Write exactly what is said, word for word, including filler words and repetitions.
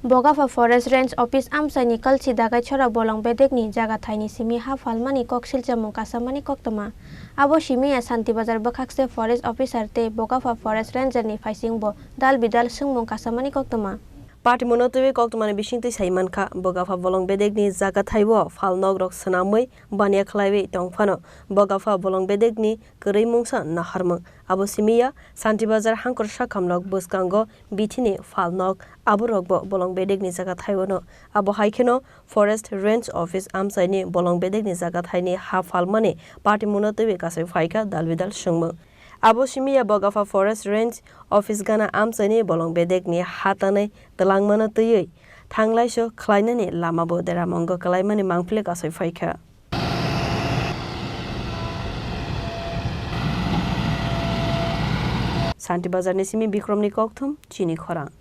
Bogapha Forest Range Office amchaini kalchi dagai chora bolong bedekni jaga thaini simi ha phalmani kok silchamung kasamani koktwma. Abo simi ya Santi Bazar bwkhakse Forest Officer tei Bogapha Forest Ranger ni phaisingbo dal bidal swngmung kasamani koktwma. Patimungno twiwi koktwmani bisingtwi sai mankha, Bogapha bolong bedekni jaga thaibo phalnokrok swnamwi baniya khlaiwi tongphano, Bogapha bolong bedekni kwrwi mungsa naharmung. Abo simi ya Santi Bazar hangkor sakhamlok bwskango bithini phalnok aborokbo bolong bedekni jaga thaiono. Abo hai kheno Forest Range Office amchaini bolong bedekni jaga thaini ha phalmani patimungno twiwi kasui phaikha dal bidal swngmung. Abo simi ya Bogapha Forest Range Office gana amchaini bolong bedekni ha tanwi twlangmano twiwi thanglaiso khlainani lamabo deramongo kwlaimani mangpili kasui phaikha. Santi Bazarni simi Bikromni kokthum chini khorang.